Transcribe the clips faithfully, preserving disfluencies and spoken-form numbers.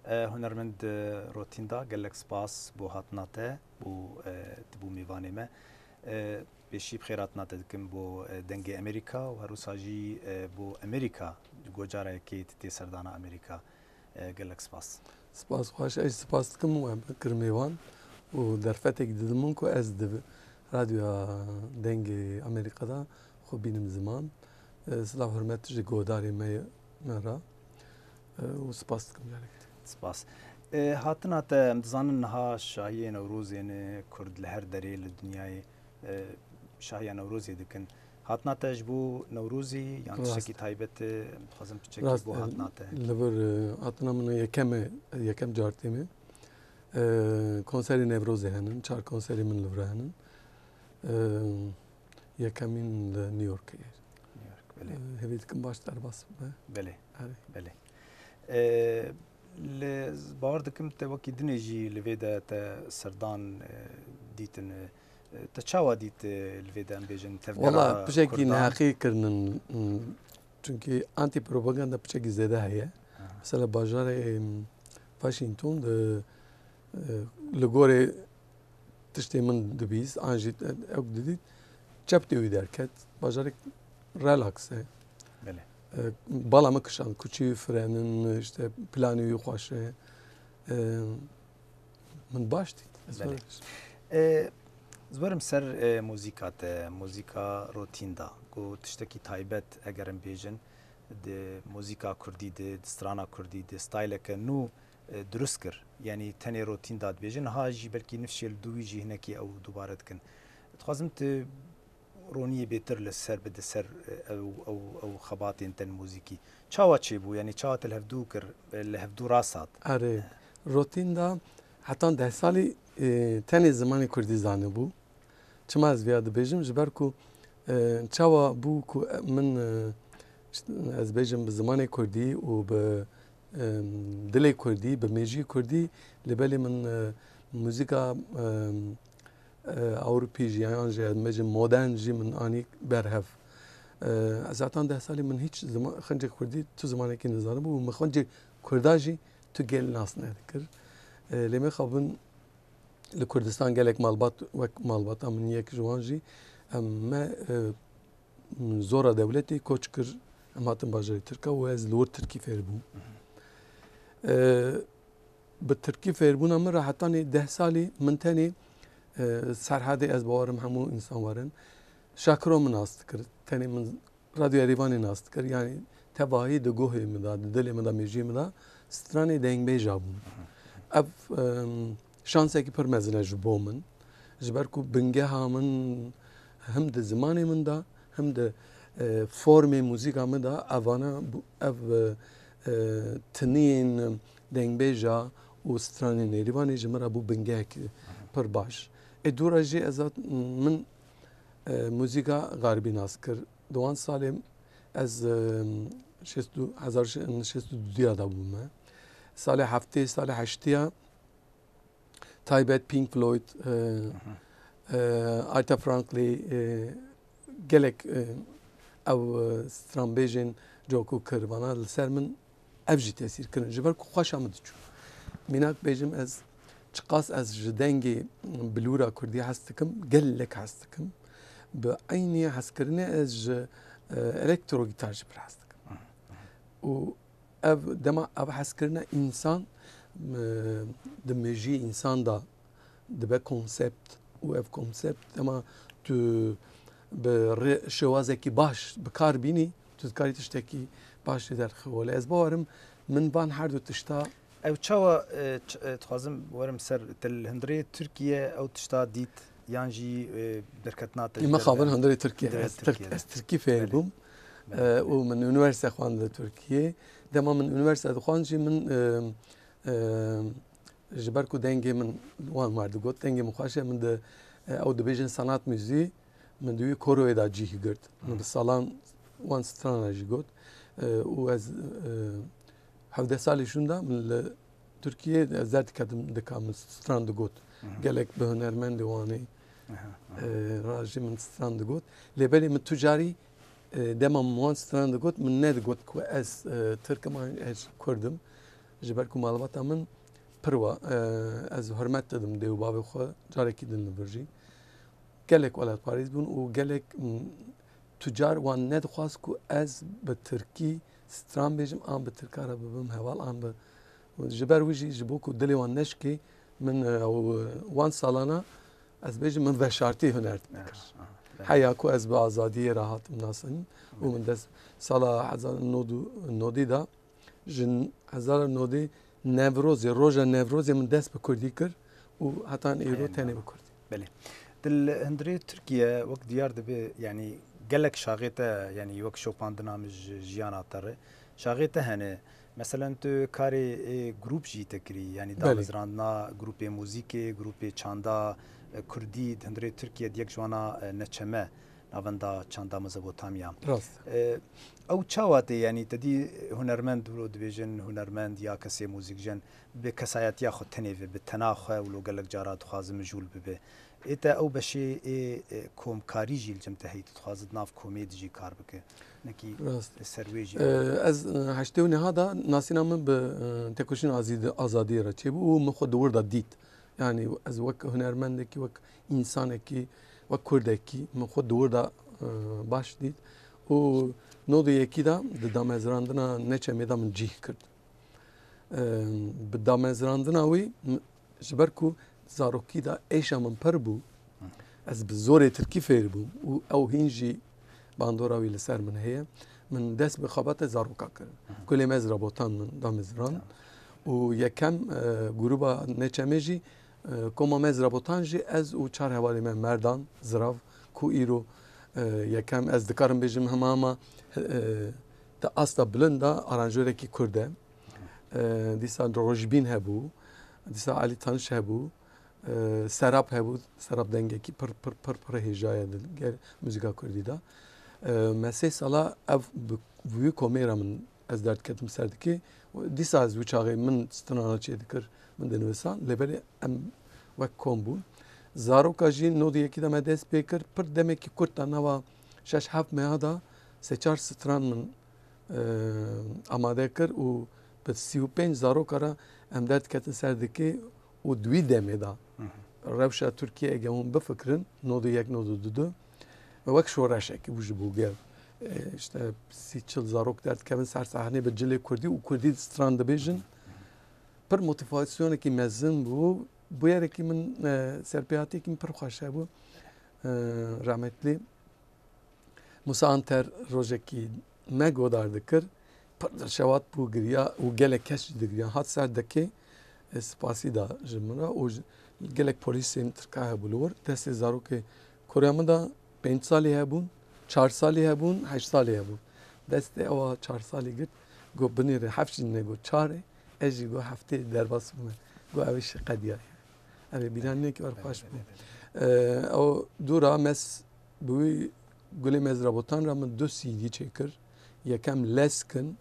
E, hunermend, e, Rotînda, gelek spas bo hatina te û, e, tu bû mêvanê me. E, pêşî bi xêr hatina te dikim bo, e, Dengê Amerîka û her wisa jî, e, bo Amerîka, gocara yekê tu tê serdana Amerîka. E, gelek spas. Spas xweş, ez spas dikim we min kir mêvan û derfetek didim min ku ez di Radyoya Dengê Amerîka de xwe bînim ziman. E, silav hurmet ji guhdarê me, me re. E, û spas dikim gelek. Spas. E, hatina te, em dizanin niha şahiyê Newrozê ne, Kurd li her derê li dinyayê, e, şahiya Newrozê dikin. Hatina te ji bo Newrozê yan Rast. tiştekî taybet e, em dixwazin piçekî Rast, bo e, hatina te. Li vir, e, hatina min yekem e, yekem car tê me. E, konserê Newrozê henin, çar konserê min li vir henin. E, Yekemîn li New Yorkê ye. New York, belê. E, hêvî dikim baş derbas bibe. Belê. Erê. Belê. E, li, bawer dikim te wekî dinê jî li vê de te serdan, e, dîtin, e, te çawa dît, e, li vê de em bêjin tevgera Wala, pişekî Kurdan? neheqî kirinin, m, çunkî antîpropaganda pişekî zêde heye. Aha. Mesela bajarê, m, Washington de, e, li gorê tiştê min dibîst, an jî ew didît, çeptê wî derket, bajarek relax e. Belê. E, bala min kişand, kuçî wî firenin, işte planê wî xweş e. E, min baş dît. Ez Belê. were- E, ez werim ser, e, muzîka te, muzîka Rotînda. Ku tiştekî taybet, eger em bêjin, di muzîka kurdî de, di strana kurdî de, styleke nû e, dirust kir. Yanî tenê Rotînda dibêje, niha jî belkî nifşê li dû wî jî hinekî ew dubare dikin. Dixwazim tu roniyê bêtir li ser bide ser, e, ew, ew, ew xebatên te li muzîkî. Çawa çêbû? Yanî çawa te li hevdû kir, e, li hevdû rasat? Erê, Rotînda hetan deh salî, e, tenê zimanê kurdî zanibû. Çima ez vêya dibêjim? Ji ber ku, e, çawa bû ku, e, min, e, şt-, ez bêjim bi zimanê kurdî û bi, e, dilê kurdî, bi mêjiyê kurdî, lê belê min, e, muzîka, e, e, Ewropî jî, yan jî ez bêjim modern jî min anî ber hev. E, ez heta deh salî min hîç zima-, xincek kurdî tu zimanekî nizanibû û min xincê kurda jî tu gel nas nedikir. E, lê mixabin Li Kurdistan gelek malbat, wek malbata min yek ji wan jî, em me, e, zora dewletê koç kir, em hatin bajarê Tirka û ez li wir tirkî fêr bûm. E, bi tirkî fêrbûna min re hetanî deh salî min tenê, e, Serhedê ez bawerim hemû însan werin. Şakiro min nas dikir. Tenê min Radyo Yerîvanê nas dikir. Yanî tevahî di guhê min de, di dilê min de, mêjiyê min de stranê dengbêja bûn. Ev, em, şansekî pir mezin e ji bo min. Ji ber ku bingeha min him di zimanê min de, him di, e, formê muzîka min de, evana bû-, ev, e, e, tiniyên dengbêja û stranê Nêrîvanê ji min re bû bingehek pir baş. Ê dûra jî ez hat-, min, e, muzîka xarbî nas kir. Di wan salê ez, e, şêst û, hezar şêst û duya de bûme. Salê heftê, salê heştiya taybet Pink Floyd, e, e, Aretha Franklin, e, gelek, e, ew, e, stranbêjên coku kir vana li ser min. Ev jî tesîr kirin. Ji ber ku xweşa min diçû. Mînak bêjim ez çiqas ez ji dengê bilûra kurdî hes dikim, gelek hes dikim. Bi eynî hezkirinê ez ji, e, elektro gitar jî pir hes dikim. Û ev dema ev hezkirine însan, e, di mêjiyê însan de dibe konsept û ev konsept dema tu bi rê-, şêwazekî baş bi kar bînî, tu dikarî tiştekî baş lê derxî. Lê ez bawerim min van her du tişta Ew çawa, e, ç-, e, dixwazim werim ser, te li hundirê Tirkiye ew tişta dît yan jî, e, derketina te ji Min ber xabin de? hundirê Tirkiye. Hundirê Ez Tirk-, Tirkiye de. ez Tirkî fêr Belê. bûm. Belê. E, û min unîversîte xwend li Tirkiyê. Dema min unîversîte dixwand jî min, e, e, Ji ber ku dengê min wan mar digot, dengê min xweş e, min di, e, ew dibêjin sanat muzî, min di wî koroyê de cîh girt. Min bi salan wan strana jî got. E, û ez, e, hevdeh salî şûnda min li Tirkiyê ez derdiketim dika min stran digot. Gelek bi hunermendê Wanê, Aha, aha. e, ra jî min stran digot. Lê belê min tu carî, e, dema min wan stran digot, min nedigot ku ez, e, Tirk im an ez Kurd im. Ji ber ku malbata min pir wa, e, ez hurmet didim dê û bavê xwe carekî din li vir jî. Gelek welatparêz bûn û gelek, m, tucar wan nedixwast ku ez bi tirkî stran bêjim, an bi tirka re bibim heval, an bi, ji ber wî jî, ji bo ku dilê wan neşikê, min, e, ew, wan salana, ez bêjim, min veşartî huner dikir. Aha, aha, belê. Heya ku ez bi azadiyê re hatim nasin û min dest sala hezar nod û nodî de, ji hezar nodî Newrozê, roja Newrozê min dest bi kurdî kir û hetan îro tenê bi kurdî. Belê. Di li hundirê Tirkiye wek diyar dibe, yanî gelek şaxê te, yanî wek şopandina min ji jiyana te re, şaxê te hene. Meselen tu karê ê grûp jî te kirî, yanî Belê. damezrandina grûpê muzîkê, grûpê çanda, e, kurdî di hundirê Tirkiye di yek ji wana, e, Neçeme, navenda çanda Mezopotamya. Rast. E, ew çawa tê, yanî te dî hunermend wilo dibêjin, hunermend ya kesê muzîkjen bi kesayetiya xwe tenê ve, bi tena xwe wilo gelek cara dixwaze mijûl bibe. Ê te ew beşê ê, e, komkarî jî li cem te heyî, tu dixwaze di nav komê de jî kar bike. Nekî Rast. ser wê jî. E, ez, e, heştê û neha da nasîna min bi, e, tekoşîna azî-, azadiyê re çêbû û min xwe di wir de dît. Yanî ez wek hunermendekî, wek însanekî, wek kurdekî min xwe di wir de, e, baş dît û nod û yekî de di damezrandina Neçemê de min cîh kir. E, bi damezrandina wî, m-, ji ber ku zarokî de êşa min pir bû, ez bi zorê tirkî fêr bûm û ew hîn jî bandora wî li ser min heye. Min dest bi xebata zaroka kir. Gulê Mezra Botan min damezrand. Û yekem, e, grûba Neçemê jî, e, koma Mezra Botan jî ez û çar hevalê me Merdan, Zirav, ku îro, e, yekem ez dikarim bêjim hema hema, e, di asta bilind de aranjorekî kurd e. E, dîsa Rojbîn hebû, dîsa Alî Taniş hebû, e, Serap hebû, Serap dengekî pir, pir, pir, pir hêja ye di gel muzîka kurdî de. E, me sê sala ev bi, bi wî komê re min ez derdiketim ser dikê. Dîsa ez wî çaxê min strana çê dikir, min dinivîsa, lê belê em wek kom bûn. Zaroka jî nod û yekî de me dest pê kir, pir demekî kurt de, nava şeş heft meha de sê çar stran min e, amade kir û bi sî û pênc zaroka re em derdiketin ser dikê û di wî demê de Hı hı. rewşa Tirkiyê ege hûn bifikirin, nod û yek, nod û du, wek şoreşekî bû ji bo gel. E, işte sî çil zarok derdikevin ser sahnê bi cilê kurdî û kurdî stran dibêjin. Pir motivasyonekî mezin bû. Bûyerekî min, e, serpêhatiyekî min pir xweş hebû. E, rahmetlî Musa Anter rojekî me godar dikir, pir dilşewat bû, giriya û gelek kes jî digiriyan. Hat ser dekê, e, spasî da ji min re û ji, gelek polîsên tirka hebû li wir. Destê zarokê kurê min de pênc salî hebûn, çar salî hebûn, heşt salî hebûn. Destê ewa çar salî girt, got, "Binêre heft jî ne," got, "Çar e." Ez jî got, "Heftê derbas bûme." Got, "Ew ê şiqediyaye." Ev ê bîranînekî wer xweş bû. Ew dû ra mes Bi wî Gulê Mezra Botan re min du C D çêkir. Yekem Leskin,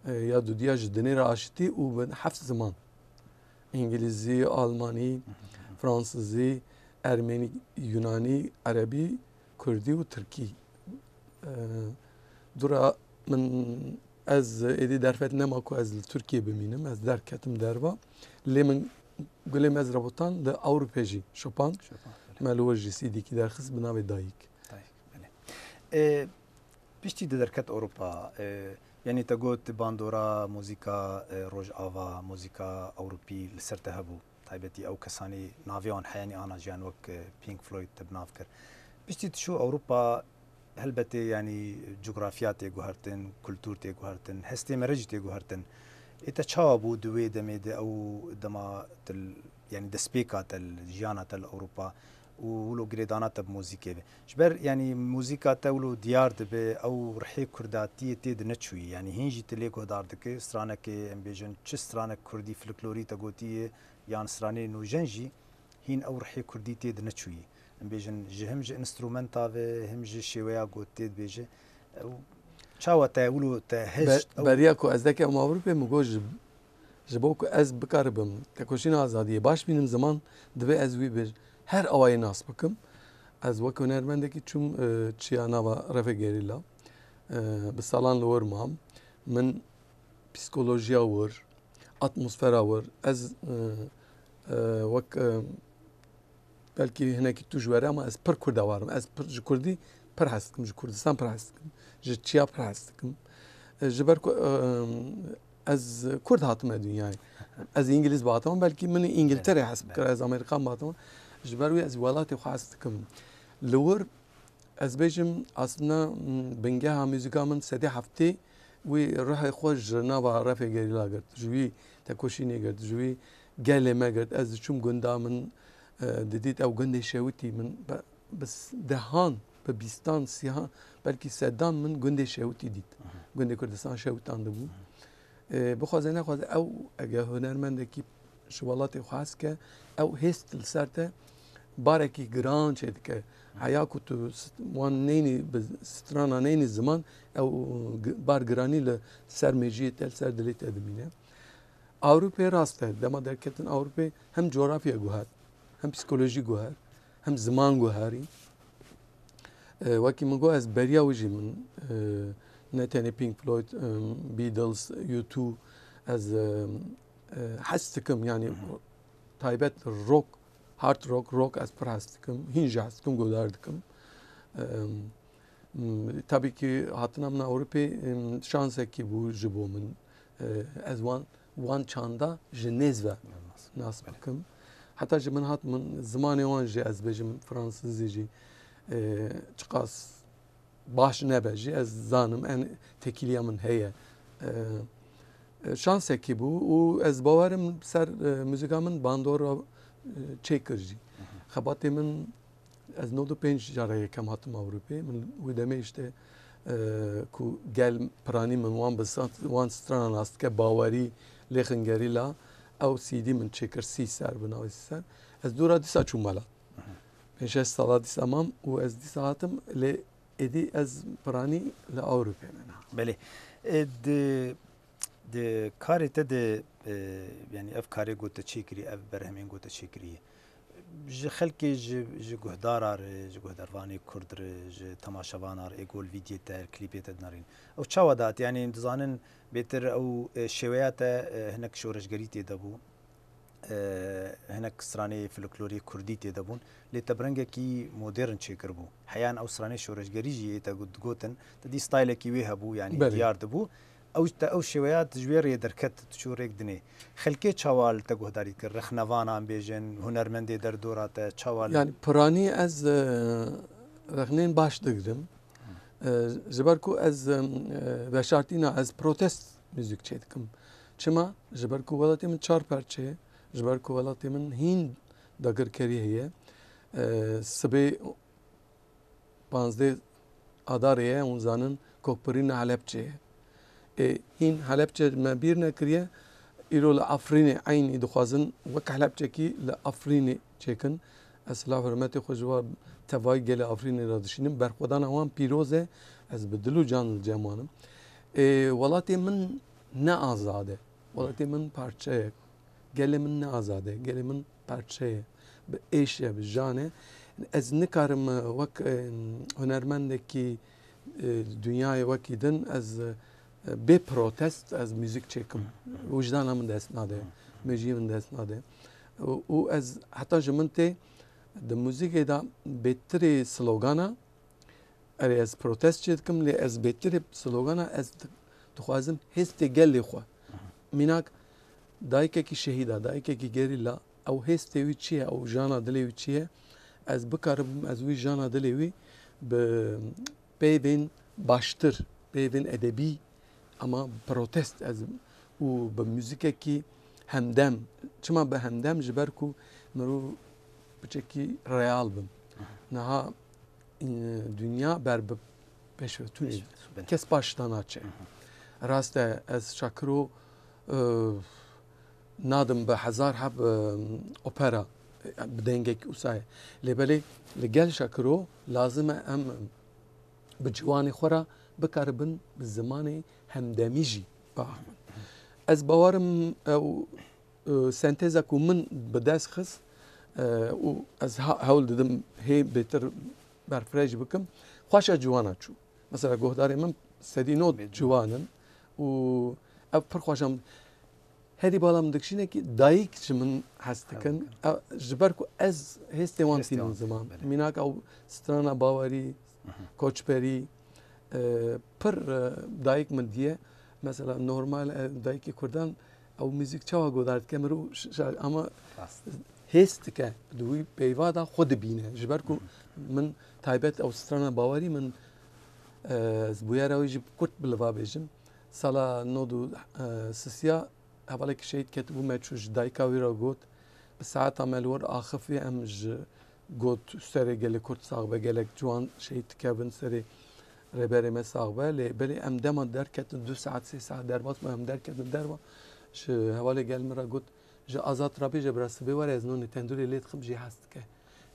e, ya dudiya ji dinê re aşitî û bi heft ziman. Îngilîzî, Almanî, Fransizî, Ermenî, Yunanî, Erebî, Kurdî û Tirkî. E, dûra min Ez êdî derfet nema ku ez li Tirkiyê bimînim, ez derketim derva. Lê min Gulê Mezra Botan li Ewropê jî şopand. Şopand, belê. Me li wir jî C D'kî derxist bi navê Dayik. Dayik, belê. E, piştî de derket Ewropa, e, yanî te got bandora muzîka, e, Rojava, muzîka Ewropî li ser te hebû. Taybetî ew kesanî navê wan heyanî ana jiyan wek, e, Pink Floyd te bi nav kir. Piştî tu çû Ewropa, helbetê, yanî, cografya tê guhertin, kultur tê guhertin, hestê me re jî tê guhertin. Ê te çawa bû di wê demê de, ew dema te l-, yanî, destpêka te li jiyana te li Ewropa û wilo girêdana te bi muzîkê be? Ji ber, yanî, muzîka te wilo diyar dibe, ew rihê kurdatiyê tê di neçûyî. Yanî, hîn jî tu lê guhdar dike, stranekê, em bêjin, çi stranek kurdî, folklorî te gotiye, yan stranê nûjen jî, hîn ew rihê kurdî tê di neçûyî. Em bêjin, ji him ji înstrumenta ve, him ji şêweya ku tê dibêje. Ew çawa te wilo te hişt, Be-, ew beriya ku ez derkevim Ewropê, min got, ji, ji bo ku ez bikaribim tekoşîna azadiyê baş bînim ziman, divê ez wî bi her awayê nas bikim. Ez wek hunermendekî çûm, e, çiya nava Refê Gerîla. E, bi salan li wir mam. Min psîkolojiya wir, Atmosfera wir, ez, e, e, wek, e, belkî hinekî tu ji we re, ama ez pir kurdewar im. Ez pir ji kurdî pir hez dikim, ji Kurdistan pir hez dikim, ji çiya pir hez dikim. E, ji ber ku, e, ez kurd hatime dinyayê. Ez îngilîz bihatime, belkî min Îngilterê hez bikir, ez Amerîkan bihatime. Ji ber wî ez welatê xwe hez dikim. Li wir Ez bêjim, aslında, m, bingeha muzîka min sedê heftê wî ruhê xwe ji nava refê gerîla girt. Ji wî tekoşînê girt, ji wî gelê me girt. Ez diçûm gunda min, e, didît ew gundê şewitî min be, bi s-, dehan, bi bîstan, sîhan, belkî sedan min gundê şewitî dît. Aha. Gundê Kurdistan şewitan dibû. Aha. E, bixwaze nexwaze ew ege hunermendekî ji welatê xwe hez ke, ew hêst li ser te barekî giran çêdike. Heya ku tu st-, wan neynî bi strana neynî ziman, ew g-, bar giranî li ser mêjiyê te, li ser dilê te dimîne. Ewropê rast e, dema derketin Ewropê hem coğrafya guher, hem psikolojî guher, hem ziman guherî. E, wekî min got, ez beriya wî jî min, e, ne tenê Pink Floyd, e, Beatles, U two, ez, e, e, hez dikim, yani Hı hı. taybet rock, hard rock, rock ez pir hez dikim, hîn jî hez dikim, godar dikim. E, m, tabii ki hatina min Ewropê, e, şansekî bû ji bo min. E, ez wan, wan çanda ji nêz ve Nas. nas Belê. bikim. Heta ji min hat min zimanê wan jî ez bêjim fransizî jî, e, çiqas baş nebe jî, ez zanim, en têkiliya min heye. E, e, şansekî bû û ez bawerim ser, e, muzîka min bandora, e, çêkir jî. Hı hı. Xebatê min, ez nod û pênc cara yekem hatim Ewropê. Min wî demê işte, e, ku gel piranî min wan bi sat-, wan strana nas dike, bawerî lê xingerî la, ew C D min çêkir sî ser, bi navê sî ser. Ez dûra dîsa çûm mala. Hı hı. Pênc şeş sala dîsa mam û ez dîsa hatim lê Êdî ez piranî li Ewropê me ne. Belê. E, di, di karê te de, e, yani ev karê ku te çêkirî, ev berhemên ku te çêkirî, ji xelkê, ji, ji guhdara re, ji guhdarvanê kurd re, ji temaşevana re, ê ku li vîdyê te, klîpê te dinarîn. Ew çawa dihat? Yani dizanin bêtir ew, e, şêweya te, e, hinek şoreşgerî tê de bû. E, hinek stranê folklorê kurdî tê de bûn, lê te bi rengekî modern çêkiribû. Heyan ew stranê şoreşgerî jî yê te got-, digotin, te dî stylekî wê hebû, yanî Belê. diyar dibû. Ew, te ew şêweya ji wê rê derket, tu çû rêk dinê. Xelkê çawa li te guhdarî dikir? Rexnevanan bêjin, hunermendê derdora te, çawa li Yani piranî ez, e, rexnên baş digirim. E, ji ber ku ez, e, veşartîna, ez protest muzîk çêdikim. Çima? Ji ber ku welatê min çar perçe ye, ji ber ku welatê min hîn dagirkerî heye. E, sibê panzdeh Adarê ye, hûn zanin, kokbirîna Helepçe ye. Ê, hîn Helepçe me bîr nekiriye, îro li Efrînê eynî dixwazin wek Helepçekî li Efrînê çêkin. Ez silav hurmetê xwe ji wan tevayî gelê Efrînê re dişînim. Berxwedana wan pîroz e. Ez bi dil û can li cem wan im. Ê, welatê min ne azad e. Welatê min parçe ye. Gelê min ne azad e. Gelê min parçe ye. Bi êş e, bi jan e. Ez nikarim, e, wek, e, hunermendekî, e, dinyayê wekî din ez, e, bê protest ez muzîk çêkim. Wijdana min dest nade. Mejiyê min dest nade. Û, û ez heta ji min tê di muzîkê de bêtirê slogana, erê ez protest çê dikim, lê ez bêtirê slogana ez di-, dixwazim hêstê gelê xwe. Mînak dayikekî şehîda, dayikekî gerîla, ew hêstê wî çi ye, ew jana dilê wî çi ye, ez bikaribim, ez wî jana dilê wî bi peyvên baştir, peyvên edebî, ama protest ez û bi muzîkekî hemdem. Çima bi hemdem? Ji ber ku mirov piçekî real bim. Niha, e, dinya ber bi pêşveçûnê. Pêşveçûn, belê. Kes paş da naçe. Hı hı. Rast e, ez Şakiro, e, nadim bi hezar heb, e, opera, e, bi dengek usayê. Lê belê li gel Şakiro lazim e em bi ciwanê xwe re bikaribin bi zimanê hemdemî jî biaxivin. Ez bawerim ew, e, senteza ku min bi dest xist, e, û ez ha-, hewl didim hê bêtir berfireh jî bikim, xweşa ciwana çû. Mesela guhdarê min sedî nod Bêdin. ciwan in û ev pir xweşa min. Herî bala min dikişîne kî dayik ji min hez dikin. Ew, ji ber ku ez hêstê wan tînim ziman. Mînak ew strana bawerî, koçberî, e, pir, e, dayik min diye. Mesela normal, e, dayikê Kurdan ew muzîk çawa godar dike, mirov ş-, ş-, ama hêst dike. Di wî peyva de xwe dibîne. Ji ber ku min taybet ew strana bawerî min, e, ez bûyera wî jî kurt bi li va bêjim. Sala nod û sisiya hevalekî şehîd ketibû, me çû ji dayika wî re got, bi saeta me li wir axifî, em ji got serê gelê Kurd sax be, gelek ciwan şehîd dikevin serê rêberê me sax be. Lê belê em dema derketin, du saet, sê saet derbas bû, em derketin derva, ji hevalê gel min re got, ji Azad re bêje bira sibê were, ez nonê tendûrê lê dixim, jê hez dike.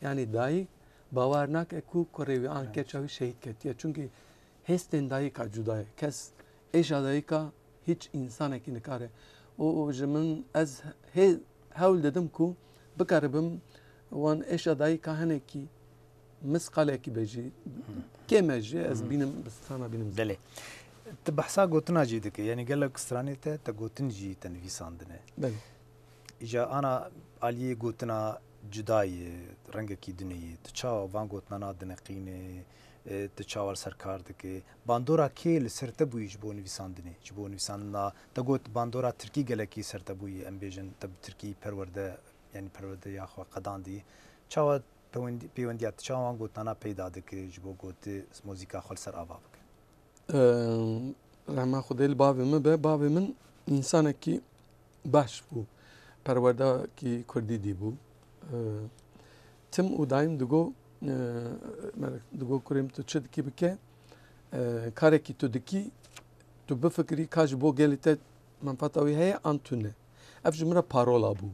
Yanî dayik bawer nake ku kurê wî an keça wî şehîd ketiye. Çunkî hêstên dayika cuda ye. Kes êşa dayika hîç însanekî nikare. Û, û ji min ez hê hewl didim ku bikaribim wan êşa dayika hinekî misqalekî be jî, kêm e jî, ez bînim, bi strana bînim. Belê. Tu behsa gotina jî dike. Yanî gelek stranê te, te gotin jî te nivîsandine. Belê. Îja ana aliyê gotina cuda ye, rengekî din e. Tu çawa van gotinana dineqîne, e, tu çawa li ser kar dike? Bandora kê li ser te bûyî ji bo nivîsandinê, ji bo nivîsandina? Te got bandora tirkî gelekî ser te bûyî, em bêjin te bi tirkî perwerde, yanî perwerdeya xwe qedandî. Çawa pêwendî-, pêwendiya tu çawa wan gotinana peyda dike ji bo ku tu muzîka xwe li ser ava bike? Eee, rehma Xwedê li bavê min be. Bavê min însanekî baş bû. Perwerdekî kurdî dîbû. Eee, tim û daîm digo, eee, me digo, kurê min, tu çi dikî bike, eee, karekî tu dikî, tu bifikirî ka ji bo gelê te menfaeta wî heye an tune. Ev ji min re parola bû.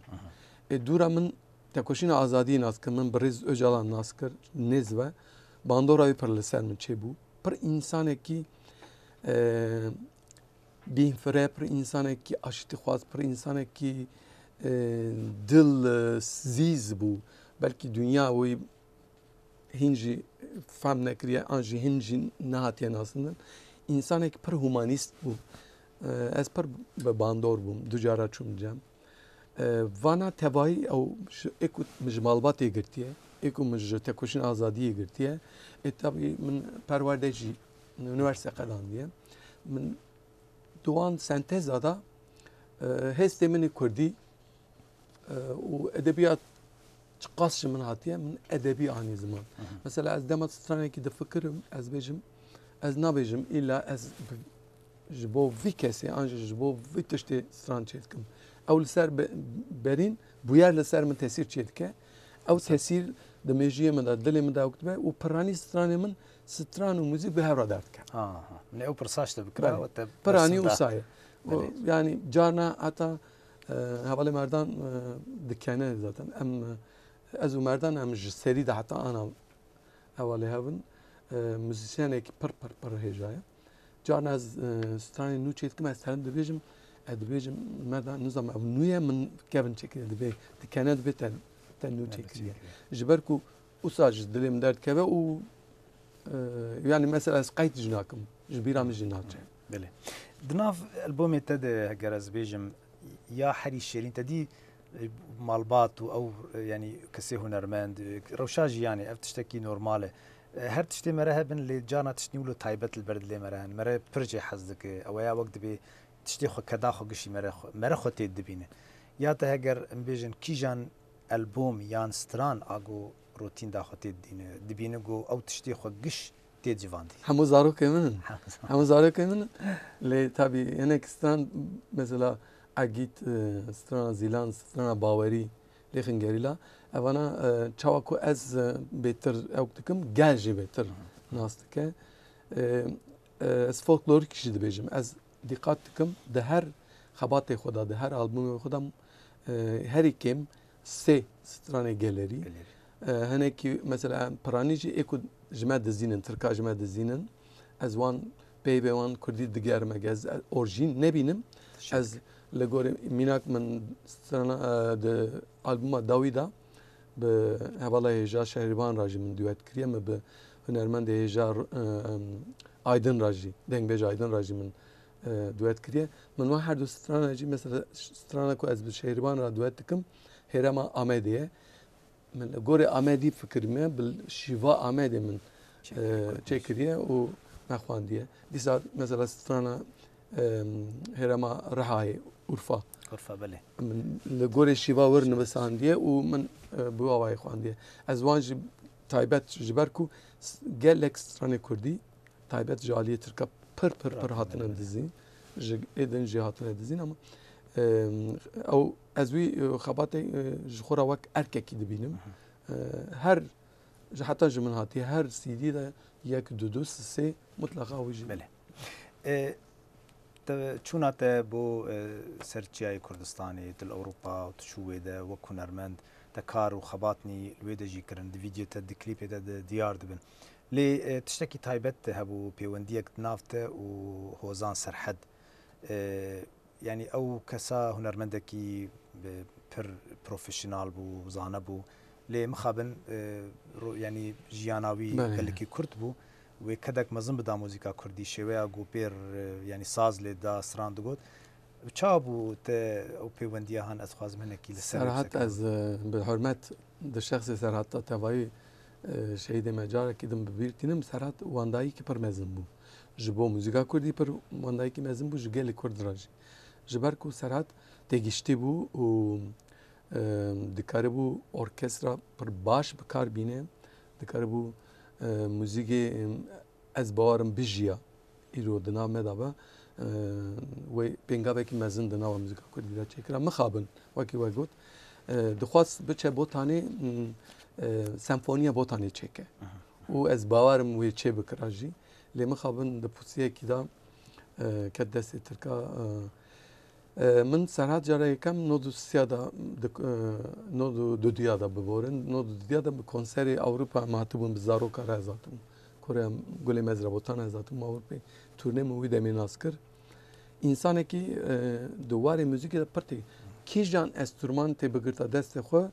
Ê dûra min Tekoşîna Azadiyê nas kir, min bi Rêz Ocalan nas kir, nêz ve. Bandora wî pir li ser min çêbû. Pir însanekî, e, bînfire, pir însanekî aştîxwaz, pir însanekî, e, dil, e, zîz bû. Belkî dinya wî hîn jî fehm nekiriye, an jî hîn jî nehatiye nasindin. Însanekî pir humanîst bû. E, ez pir bi bandor bûm. Du cara çûm cem. E, vana tevayî ew ji, ê ku min ji malbatê girtiye, ê ku min ji Tekoşîna Azadiyê girtiye, ê tabî min perwerde jî unîversîte qedandiye. Min di wan senteza de, e, hêstê min ê kurdî, e, û edebiyat çiqas ji min hatiye, min edebî anî ziman. Mesela ez dema stranekî difikirim, ez bêjim, ez nabêjim îlla ez bi-, ji bo vî kesê an jî ji bo vî tiştê stran çêdikim. Ew li ser be-, berîn bûyer li ser min tesîr çêdike. Ew tesîr di mêjiyê min de, dilê min de ew dibe û piranî stranê min stran û muzîk bi hev re derdike. Ha, ha. Min ew pirsa ji te bikira, belê, we te piranî wisa ye. Belê. Yanî carna heta, e, hevalê Merdan, e, dikene zaten. Em, e, ez û Merdan em ji serî de heta ana hevalê hev in. E, muzîsyenekî pir, pir, pir hêja ye. Carna ez, e, stranê nû çêdikim, ez terin dibêjim, ez dibêjim, Merdan, nizam ev nû ye, min kevin çêkiriye, dibê, dikene dibê te, te nû çêkiriye. Ji ber ku Usa ji dilê min derdikeve û, e, yanî mesela ez qeyd jî nakim, ji bîra min jî naçe. Belê. Di nav albomê te de, heger ez bêjim, ya herî şêrîn te dî, e, malbat û ew, e, yanî kesê hunermend, e, rewşa jiyanê, ev tiştekî normal e. E, her tiştê me re hebin, lê carna tiştî wilo taybet li ber dilê me re hene. Me re pir jê hez dike. Ew ya wek dibê tiştê xwe keda xwe gişî me re xwe, me re xwe tê dibîne. Ya te heger em bêjin kîjan albom yan stran a ku rotîn da xwe tê didîne, dibîne ku ew tiştê xwe giş tê civandî. Hemû zarokên min in. Hemû zarokên min in. Lê tabî hinek stran, mesela Egît, e, strana Zîlan, strana Bawerî, Lêxin Gerîla. Evana, e, çawa ku ez, e, bêtir ewk dikim, gel jî bêtir nas dike. E, e, ez folklorîk jî dibêjim. Ez dîqat dikim, di her xebatê xwe de, di her albûmê xwe de, e, herî kêm sê stranê gelerî. Gelerî. E, hinekî, mesela, em piranî jî ê ku ji me dizînin, tirka ji me dizînin, ez wan peyvê wan kurdî digerim, ez orjîn nebînim. Teşekkür. Ez li gorî mînak min strana, e, di albûma dawî de bi hevala hêja Şehrîban re jî min duet kiriye, min bi hunermendê hêja, e, em, Aydin re jî, dengbêj Aydin re jî min e, duet kiriye. Min wan her du strana jî, mesela strana ku ez bi Şehriban re duet dikim, Hêrema Amedê ye. Min li gorê Amedî fikirîme, bi şîva Amedê min, Çêkiriye, e, çêkiriye û me xwendiye. Dîsa mesela strana, e, Hêrema Rihayê, Urfa. Urfa, belê. Min li gorê şîva wir nivisandiye û min, e, bi awayê xwendiye. Ez wan jî taybet ji ber ku s-, gelek stranê kurdî taybet ji aliyê Tirka pir, pir, pir hatine dizîn. Ji êdin jî hatine dizîn ama, e, ew, ez wî, e, xebatê, e, ji xwe re wek erkekî dibînim. E, her, ji, heta ji min hatiye, her C D de yek, du, du, sê, sê, mutlaqa wî jî. Belê. E, te, çûna te bo, e, ser çiyayê Kurdistanê, tu li Ewropa, tu çû wê de wek hunermend, te kar û xebatnî li wê de jî kirin, di vîdeo te, di klîpê te de diyar dibin. Lê, e, tiştekî taybet te hebû, pêwendiyek di nav te û Hozan Serhed. E, yanî ew kesa hunermendekî, e, pir profesyonal bû, zane bû. Lê mixabin, e, ro-, yanî jiyana wî Belê. gelekî kurt bû. Wê kedek mezin bida muzîka kurdî, şêweya ku pêr, e, yanî saz lê da, stran digot. Çawa bû te ew pêwendiya han, ez dixwazim hinekî li ser Serhat, bisekinin. Ez, e, bi hurmet di şexsê Serhat de tevayî, e, şehîdê me carekî din bi bîr tînim. Serhat wendayîkî pir mezin bû. Ji bo muzîka kurdî pir wendayîkî mezin bû, ji gelê kurd re jî. Ji ber ku Serhat têgiştî bû û, e, dikaribû orkestra pir baş bi kar bîne, dikaribû, e, muzîkê, e, ez bawerim bijiya. Îro di nav me de be, e, wê pêngavekî mezin di nava muzîka kurdî de çêkira. Mixabin, wekî we got, e, dixwest biçe Botanê, m, e, senfoniya Botanê çêke. Aha. Û ez bawerim wê çê bikira jî. Lê mixabin di pusiyekî de, e, ket destê Tirka, e, E, min Serhat cara yekem nod û sê de, di, e, nod û dudiya de biborin. Nod û dudiya de bi konserê Ewropa em hatibûn, bi zaroka re ez hatibûm. Kurê Gulê Mezra Botan ez hatibûm Ewropê. Turnê min wî demê nas kir. Însanekî, e, di warê muzîkê de pir tê. Kîjan enstrûman tê bigirta destê xwe,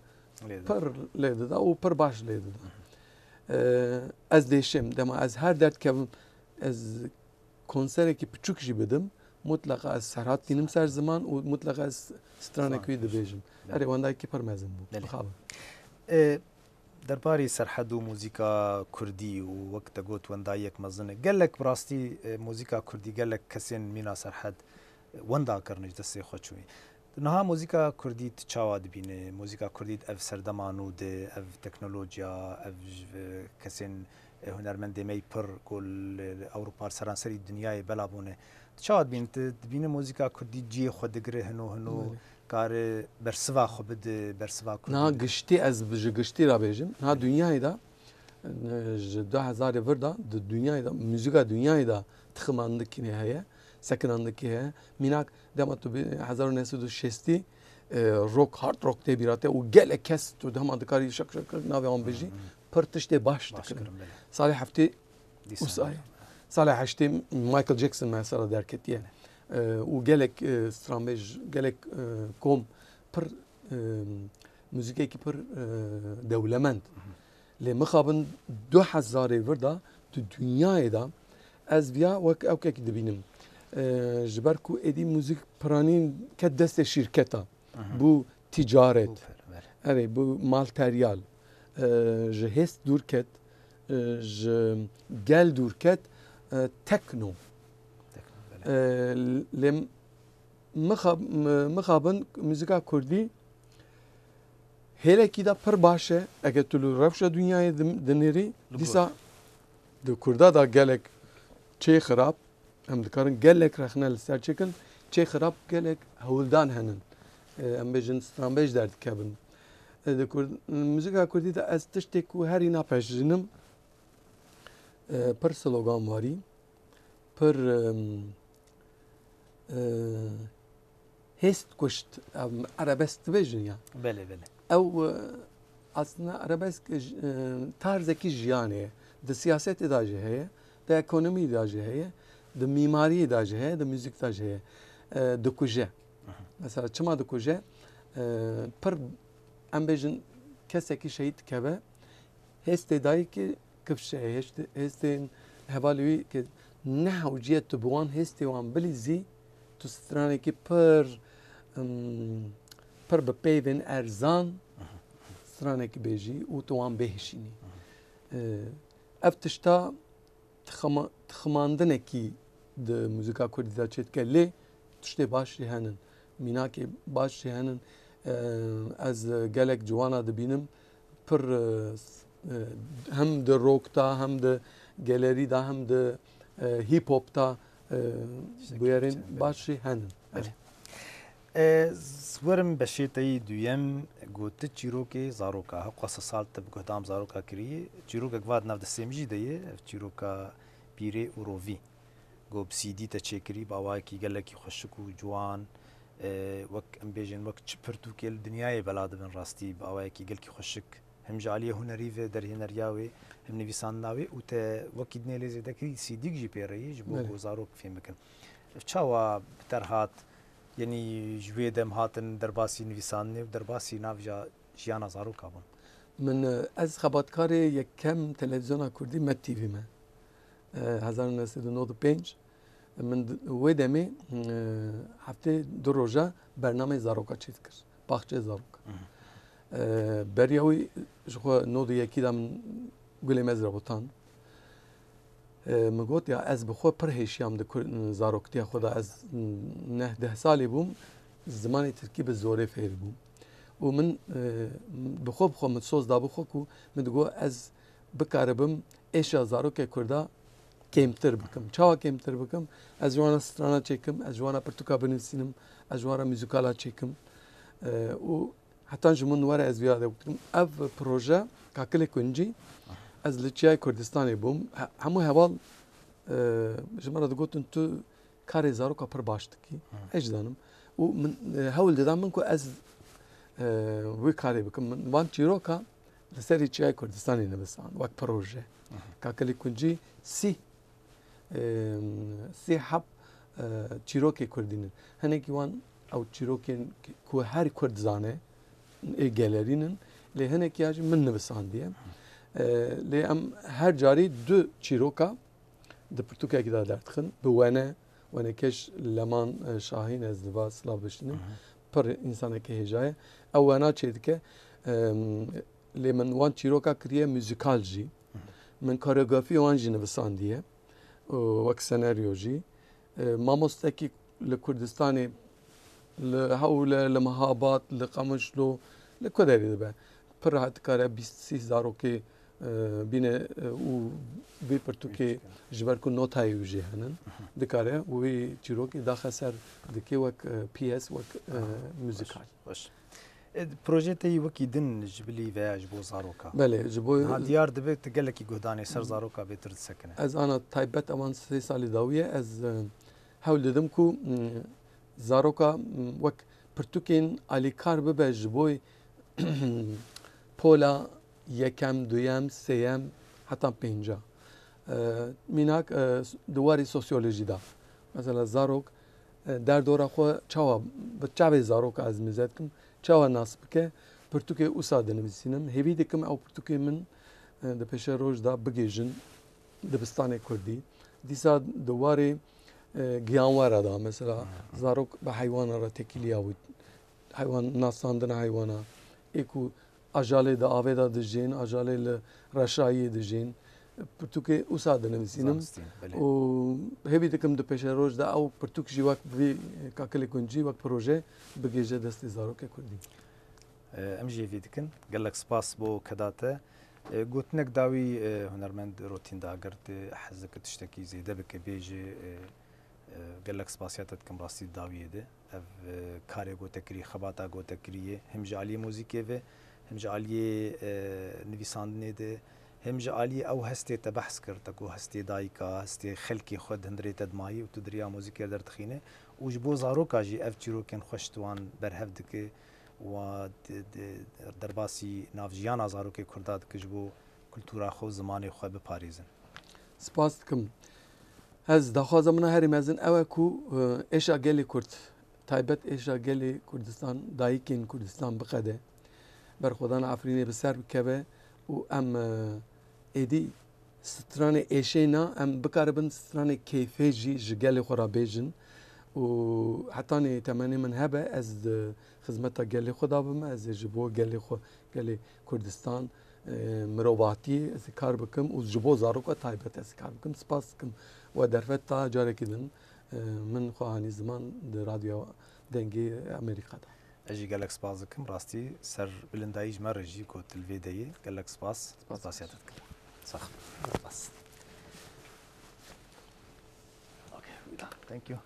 Lê de. pir lê dida û pir baş lê dida. E, ez dêşêm, dema ez her derdikevim, ez konserekî piçûk jî bidim, mutleqa ez Serhat tînim ser ziman û mutleqa ez stranek wî dibêjim. Belê. Erê, wendayekî pir mezin bû. Belê. Mixabin. E, derbarê Serhed û muzîka kurdî û wek te got wendayiyek mezin e. Gelek bi rastî, e, muzîka kurdî gelek kesên mîna Serhed, e, wenda kirin ji destê xwe çûyî. Niha muzîka kurdî tu çawa dibînî? Muzîka kurdî di ev serdema nû de, ev teknolojiya, ev ji kesên, e, hunermendê me yî pir ku li, li Ewropa, li seranserî dinyayê bela bûne. Tu çawa dibînî? Tu dibînî muzîka kurdî cihê xwe digire hino hino, Belê. kare bersiva xwe bide, bersiva kurdî Niha bide? giştî, ez bi, ji giştî re bêjim. Niha Belê. dinyayê de, e, ji du hezarê vir de, di dinyayê de, muzîka dinyayê de tiximandikî heye, sekinandikî heye. Mînak, dema tu bi hezar û neh sed û şêstî, e, rock, hard rock tê bîra te û gelek kes tu dema dikarî şak şak şak navê wan bijî, Hı hı. pir tiştê baş Baş dikirin. kirin, belê. Salê heftê Dîsa. Usay. Salê heştê Michael Jackson mesela derketiye. E, û gelek, e, stranbêj, gelek, e, kom pir, e, muzîkekî pir, e, dewlemend. Hı hı. Lê mixabin du hezarê vir de di dinyayê de ez viya wek ewkekî dibînim. E, ji ber ku êdî muzîk piranîn ket destê şîrketa. Aha. Bû ticaret. Bû per-, belê. Erê, bû malteryal. E, ji hêst dûr ket, e, ji gel dûr ket, e, tekno. Tekno, belê. E, lê mixa-, mi-, mixabin muzîka kurdî hêlekî de pir baş e. Eger tu li rewşa dinyayê dim-, dinêrî, Li dîsa di kurda de gelek çê xirab, em dikarin gelek rexne li ser çêkin, çê xirab gelek hewldan henin. E, em bêjin stranbêj derdikevin. E, di kurd-, muzîka kurdî de ez tiştê ku herî napejînim, e, pir slogan warî, pir, em, e, hêst kuşt, em, erebesk dibêjin ya. Belê, belê. Ew, e, aslında erebesk, e, tarzekî jiyanê ye. Di siyasetê de jî heye, di ekonomî de jî heye, di mîmariyê de jî heye, di muzîk de jî heye. E, dikuje. Aha. Mesela çima dikuje? E, pir, em bêjin, kesekî şehîd dikeve, hêstê dayikê kifşe, hêst-, hêstên hevalê wî ke nehewciye tu bi wan hêstê wan bilîzî, tu stranekî pir, em, pir bi peyvên erzan stranekî bêjî û tu wan bêhişînî. E, ev tişta tixema-, tiximandinekî di muzîka kurdî de çêdike, lê tiştê baş jî henin, mînakê baş jî henin. E, ez gelek ciwana dibînim, pir, e, s-, e, hem di rock de, hem di gelerî de, hem di, e, hip hop de, e, bûyerên baş jî henin. Belê. E, z-, werim beşê te yî duyem, ku tu çîrokê zaroka, hewqa sed sal te bi guhdam zaroka kirî, çîrokek va di nav destê min jî de ye, ev çîroka Pîrê û Rovî. Ku bi C D te çêkirî, bi awayekî gelekî xweşik û ciwan, e, wek em bêjin, wek çi pirtûkê li dinyayê bela dibin rastî, bi awayekî gelkî xweşik. Hem ji aliyê hunerî ve derhêneriya wê, hem nivîsandina wê û te wekî dinê lê zêde kirî, C D jî pê re ye, ji bo Belê. ku zarok fêm bikin. Çawa bi te re hat, yanî ji wê dem hatin derbasî nivîsandinê û derbasî navja jiyana zaroka bûn? Min, e, ez xebatkarê yekem televîzyona kurdî Met T V me. E, hezar û neh sed û nod û pênc. Min di-, wê demê, e, heftê du roja bernameyê zaroka çêdikir. Baxçeyê zaroka. Hı hı. E, beriya wî ji xwe nod û yekî de min Gulê Mezra botan. E, min got, ya, ez bi xwe pir hêşiyam di kur-, zaroktiya xwe de. Ez neh deh salî bûm, zimanê tirkî bi zorê fêr bûm. Û min, e, bi xwe, bi xwe min soz dabû xwe ku min digot ez bikaribim êşa zarokê kurda kêmtir bikim. Çawa kêmtir bikim? Ez ji wana strana çêkim, ez ji wana pirtûka binivîsînim, ez ji wana muzîkala çêkim. E, û Heta ji min were ez vîya de bikim. Ev proje Kakilê Kuncî, ez li Çiyayê Kurdistanê bûm. He-, hemû heval, e, ji min re digotin, tu karê zaroka pir baş dikî. Hı. Ez jî dizanim. Û min, e, hewl dida min ku ez, e, wî karê bikim. Min van çîroka li serî Çiyayê Kurdistanê nivisan, wek proje. Hı hı. Kakilê Kuncî sî Em, sê heb, e, çîrokê kurdî ne. Hinekî wan ew çîrokên ku her kurd dizane, ê gelerî nin, lê hinekî ya jî min nivisandiye. E, lê em her carî du çîroka di pirtûkekî de derdixin. Bi wene, wenekeş Leman, e, Şahîn ez diva silav bişînim. Hı hı. Pir însaneke hêja ye. Ew wena çêdike. Em, lê min wan çîroka kiriye muzîkal jî. Hı hı. Min koreografî wan jî nivisandiye. Û wek senaryo jî, e, mamostekî li Kurdistanê, li Hewle, li Mehabad, li Qamişlo, li ku derê dibe, pir rehet dikare bîst sî zarokê, e, bîne, e, û vê pirtûkê, ji ber ku notayê wî jî henin, dikare wî çîrokê daxe ser dikê wek, e, piyes, wek, e, muzîkal. Baş. E, projeyê te yî wekî din ji bilî veya ji bo zaroka? Belê, ji bo Niha diyar dibe tu gelekî guhdanê ser zaroka bêtir disekine. Ez ana taybet ewan sê salî dawî ye. Ez, e, hewl didim ku, m, zaroka, m, wek pirtûkên alîkar bibe ji bo pola yekem, duyem, sêyem heta pênca. E, mînak, e, di warê sosyolojî de. Mesela zarok, e, derdora xwe çawa, bi çavê zaroka ez mize dikim, çawa nas bike, pirtûkê wisa dinivîsînim. Hêvî dikim ew pirtûkê min, e, di pêşeroj de bigihîjin dibistanê kurdî. Dîsa di warê, e, giyanwera de, mesela, zarok bi heywana re têkiliya wî, heywan, nasandina heywana, ê ku ajalê di avê de dijîn, ajalê li reşayiyê dijîn, pirtûkê wisa dinivîsînim. Zanistî, belê. Û hêvî dikim di pêşeroj de ew pirtûk jî wek vî Kakilê Kuncî, wek proje bigihîje destê zarokê kurdî. E, em jî hêvî dikin. Gelek spas bo keda te. E, gotinek dawî, e, hunermend Rotîn Dagir, tu hez dike tiştekî zêde bike bêje, e, e, gelek spasiya te dikim rastî di dawiyê de. Ev, e, karê gotekirî, xebata gotekirî ye. Hem ji aliyê muzîkê ve, hem ji aliyê, e, nivîsandinê de, hem ji aliyê ew hestê te behs kir, te ku hestê dayika, hestê xelkê xwe di hundirê te dimayî û tu di riya muzîkê derdixîne. Û ji bo zaroka jî ev çîrokên xweş tu wan berhev dike. Wa di, di, derbasî navjiyana zarokê Kurda dike ji bo kultura xwe û zimanê xwe biparêzin. Spas dikim. Ez daxwaza min a herî mezin ew e ku, e, êşa gelê Kurd, taybet êşa gelê Kurdistan, dayikên Kurdistan biqede, berxwedana Efrînê bi ser bikeve û em, e, êdî stranê êşê ne, em bikaribin stranê keyfê jî ji gelê xwe re bêjin û hetanî temenê min hebe ez di xizmeta gelê xwe de bim, ez ê ji bo gelê xwe, gelê Kurdistan, e, mirovatiyê ez ê kar bikim û ji bo zaroka taybet ez ê kar bikim. Spas dikim we derfeta carekî din, e, min xwe anî ziman di Radyo Dengê Amerîka de. Ez jî gelek spas dikim. Rastî ser bilindayî ji me re jî ku tu li vê de yî. Gelek spas. Spas. Spasiya te dikim. Sax. Spas. Okay, we done. Thank you.